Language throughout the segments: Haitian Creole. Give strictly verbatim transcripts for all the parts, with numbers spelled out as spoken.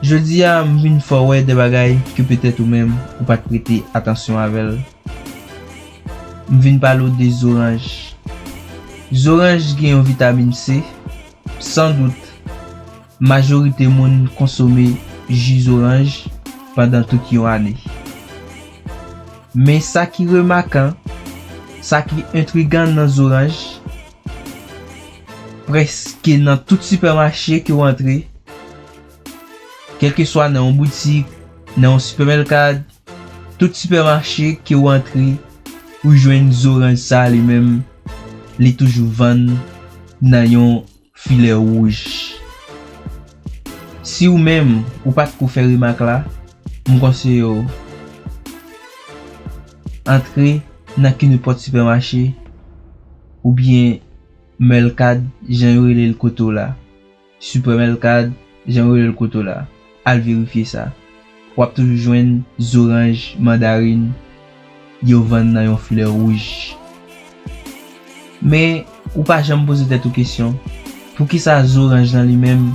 Jodi a, m vin fè w wè de bagay ke petèt ou menm ou pa t prete atansyon avè l. M vin pale w de zoranj. Zoranj gen yon vitamin C. San dout, majorite moun konsome ji zoranj pandan tout yon ane. Men sa ki remakan, sa ki entrigan nan zoranj, prèske nan tout sipèmache ke w antre, kèlkeswa nan yon boutik, nan yon sipèmèlkad, tout sipèmache ke w antre, ou jwenn zoranj sa li menm, li toujou vann nan yon filè wouj. Si ou menm, ou pa t ko fè remak la, m konseye w antre nan kenenpòt sipèmache oubyen mèlkad, jan yo rele l kote w la. Sipèmèlkad, jan yo rele l kote w la. Al verifye sa. W ap toujou jwenn zoranj, mandarin, yo vann nan yon filè wouj. Men, ou pa janm poze tèt ou kesyon, poukisa zoranj lan li menm,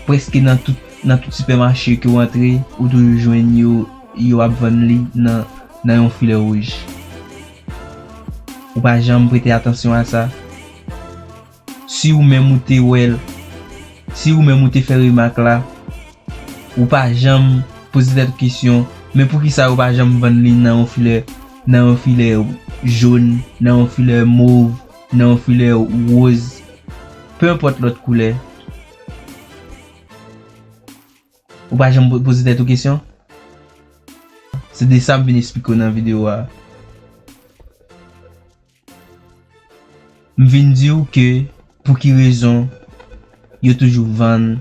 prèske nan tout, nan tout sipèmache ke w antre, ou toujou jwenn yo, yo ap vann li nan, nan yon filè wouj? Ou pa janm prete atansyon a sa? Si ou menm ou te wè l, si ou menm ou te fè remak la, ou pa janm poze tèt ou kesyon, men poukisa yo pa janm vann li nan yon filè, nan yon filè jòn, nan yon filè mov, nan yon filè woz, pe enpòt lòt koulè? Ou pa janm po-, poze tèt ou kesyon? Se de sa m vin esplike w nan videyo a. M vin di w ke pou ki rezon yo toujou vann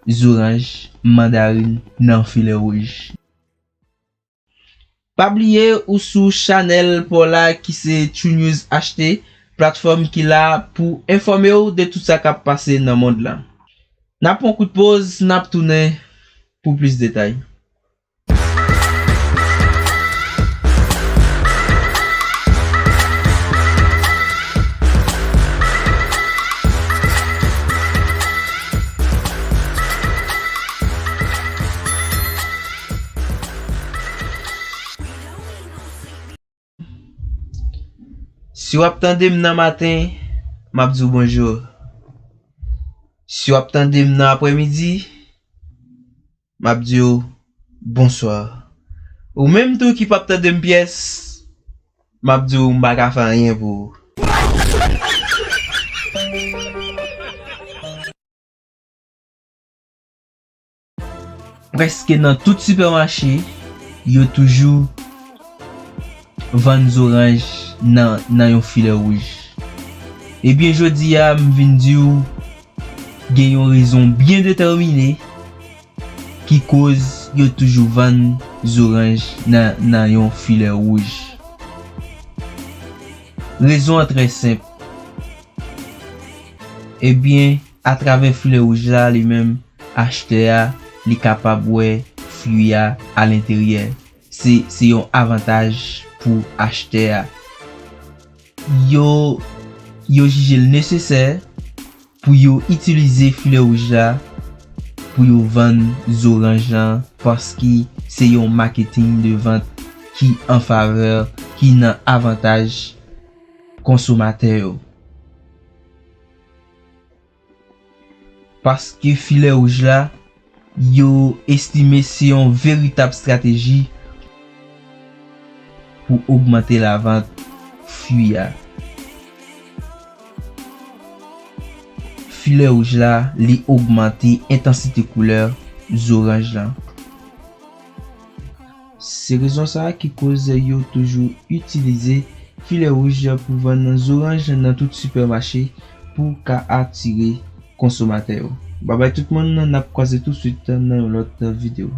zoranj, mandarin nan filè wouj. Pa bliye ou sou chanèl pa w la ki se True News H T, platfòm ki la pou enfòme w de tout sa k ap pase nan mond lan. N ap pran kout poz, n ap tounen pou plis detay. Si w ap tande m nan maten, m ap di w bonjou. Si w ap tande m nan aprèmidi, m ap di w bonswa. Ou menm tou ki p ap tande m pyès, m ap di w m pa ka fè anyen pou ou. Prèske nan tout sipèmache, yo toujou vann zoranj nan, nan yon filè wouj. Ebyen, jodi a, m vin di w, gen yon rezon byen detèmine ki koz yo toujou vann zoranj nan, nan yon filè wouj. Rezon an trè senp. Ebyen, atravè filè wouj la, li menm, achtè a, li kapab wè fwi a alenteryè. Se, se yon avantaj pou achtè a. Yo, yo jije l nesesè pou yo itilize filè wouj la pou yo vann zoranj lan, paske se yon maketing de vant ki an favè, ki nan avantaj konsomatè yo. Paske filè wouj la, yo estime se yon veritab estrateji pou ogmante lavant fwi a. Filè wouj la, li ogmante entansite koulè zoranj lan. Se rezon sa a ki koz yo toujou itilize filè wouj pou vann zoranj nan tout sipèmache pou ka atire konsomatè yo. Babay tout moun, n ap kwaze tousuit nan yon lòt videyo.